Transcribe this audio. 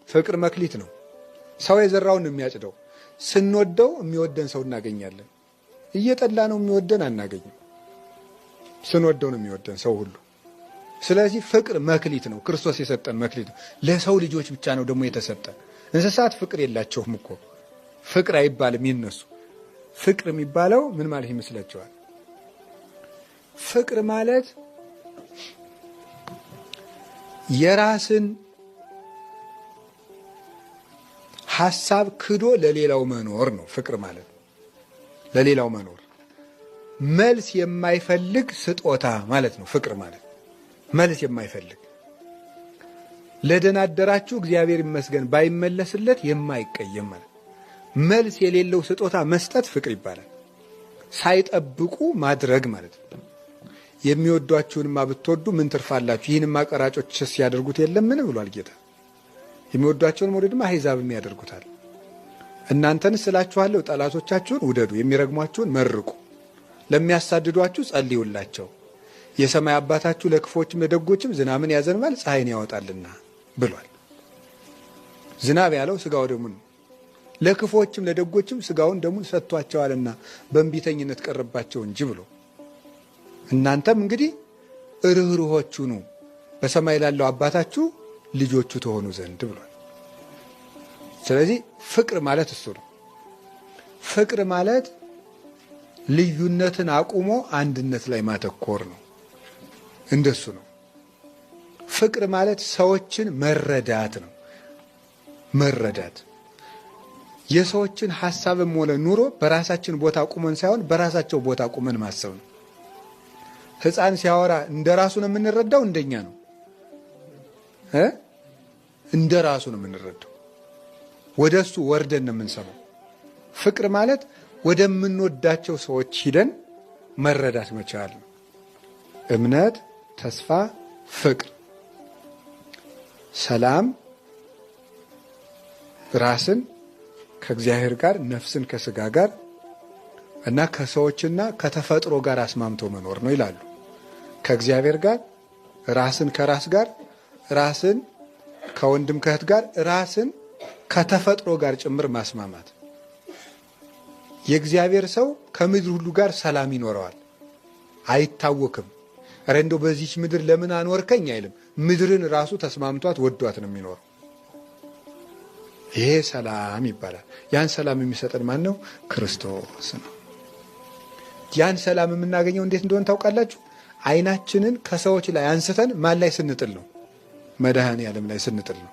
ፍቅር መክሊት ነው። ሰው የዘራውን ነው የሚያጭደው። ስንወደው የሚወደን ሰው እናገኛለን። እየጠላ ነው የሚወደን አናገኝም። ስንወደው ነው የሚወደን ሰው ሁሉ። ስለዚህ ፍቅር መክሊት ነው። ክርስቶስ የሰጠን መክሊት ነው። ለሰው ልጆች ብቻ ነው ደግሞ የተሰጠን። እንስሳት ፍቅር የላቸውም እኮ፣ ፍቅር አይባልም ይነሱ። ፍቅር የሚባለው ምን ማለት ይመስላችኋል? ፍቅር ማለት የራስን ሐሳብ ክዶ ለሌላው መኖር ነው። ፍቅር ማለት ለሌላው መኖር፣ መልስ የማይፈልግ ስጦታ ማለት ነው። ፍቅር ማለት መልስ የማይፈልግ፣ ለደናደራችሁ እግዚአብሔር ይመስገን ባይመለስለት የማይቀየም ማለት፣ መልስ የሌለው ስጦታ መስጠት ፍቅር ይባላል። ሳይጠብቁ ማድረግ ማለት ነው። የሚወዷችሁንማ ብትወዱ ምን ትርፋላችሁ? ይህንማ ቀራጮችስ ያደርጉት የለምን ብሏል ጌታ። የሚወዷቸውን መውደድማ አሕዛብም ያደርጉታል። እናንተንስ እላችኋለሁ ጠላቶቻችሁን ውደዱ፣ የሚረግሟችሁን መርቁ፣ ለሚያሳድዷችሁ ጸልዩላቸው። የሰማይ አባታችሁ ለክፎችም ለደጎችም ዝናምን ያዘንባል ፀሐይን ያወጣልና ብሏል። ዝናብ ያለው ስጋው ደሙን፣ ለክፎችም ለደጎችም ስጋውን ደሙን ሰጥቷቸዋልና በእንቢተኝነት ቀረባቸው እንጂ ብሎ፣ እናንተም እንግዲህ ርኅሩኆች ሁኑ በሰማይ ላለው አባታችሁ ልጆቹ ትሆኑ ዘንድ ብሏል። ስለዚህ ፍቅር ማለት እሱ ነው። ፍቅር ማለት ልዩነትን አቁሞ አንድነት ላይ ማተኮር ነው። እንደሱ ነው። ፍቅር ማለት ሰዎችን መረዳት ነው። መረዳት፣ የሰዎችን ሐሳብም ሆነ ኑሮ በራሳችን ቦታ ቁመን ሳይሆን በራሳቸው ቦታ ቁመን ማሰብ ነው። ሕፃን ሲያወራ እንደ ራሱ ነው የምንረዳው፣ እንደኛ ነው እ እንደ ራሱ ነው የምንረዳው። ወደ እሱ ወርደን ነው የምንሰማው። ፍቅር ማለት ወደምንወዳቸው ሰዎች ሂደን መረዳት መቻል ነው። እምነት፣ ተስፋ፣ ፍቅር፣ ሰላም፣ ራስን ከእግዚአብሔር ጋር፣ ነፍስን ከስጋ ጋር እና ከሰዎችና ከተፈጥሮ ጋር አስማምቶ መኖር ነው ይላሉ። ከእግዚአብሔር ጋር፣ ራስን ከራስ ጋር፣ ራስን ከወንድም ከእህት ጋር፣ ራስን ከተፈጥሮ ጋር ጭምር ማስማማት። የእግዚአብሔር ሰው ከምድር ሁሉ ጋር ሰላም ይኖረዋል፣ አይታወክም። ኧረ እንደው በዚች ምድር ለምን አኖርከኝ አይልም። ምድርን ራሱ ተስማምቷት ወዷት ነው የሚኖረው። ይሄ ሰላም ይባላል። ያን ሰላም የሚሰጠን ማን ነው? ክርስቶስ ነው። ያን ሰላም የምናገኘው እንዴት እንደሆነ ታውቃላችሁ? ዓይናችንን ከሰዎች ላይ አንስተን ማን ላይ ስንጥል ነው? መድኃኔ ዓለም ላይ ስንጥል ነው።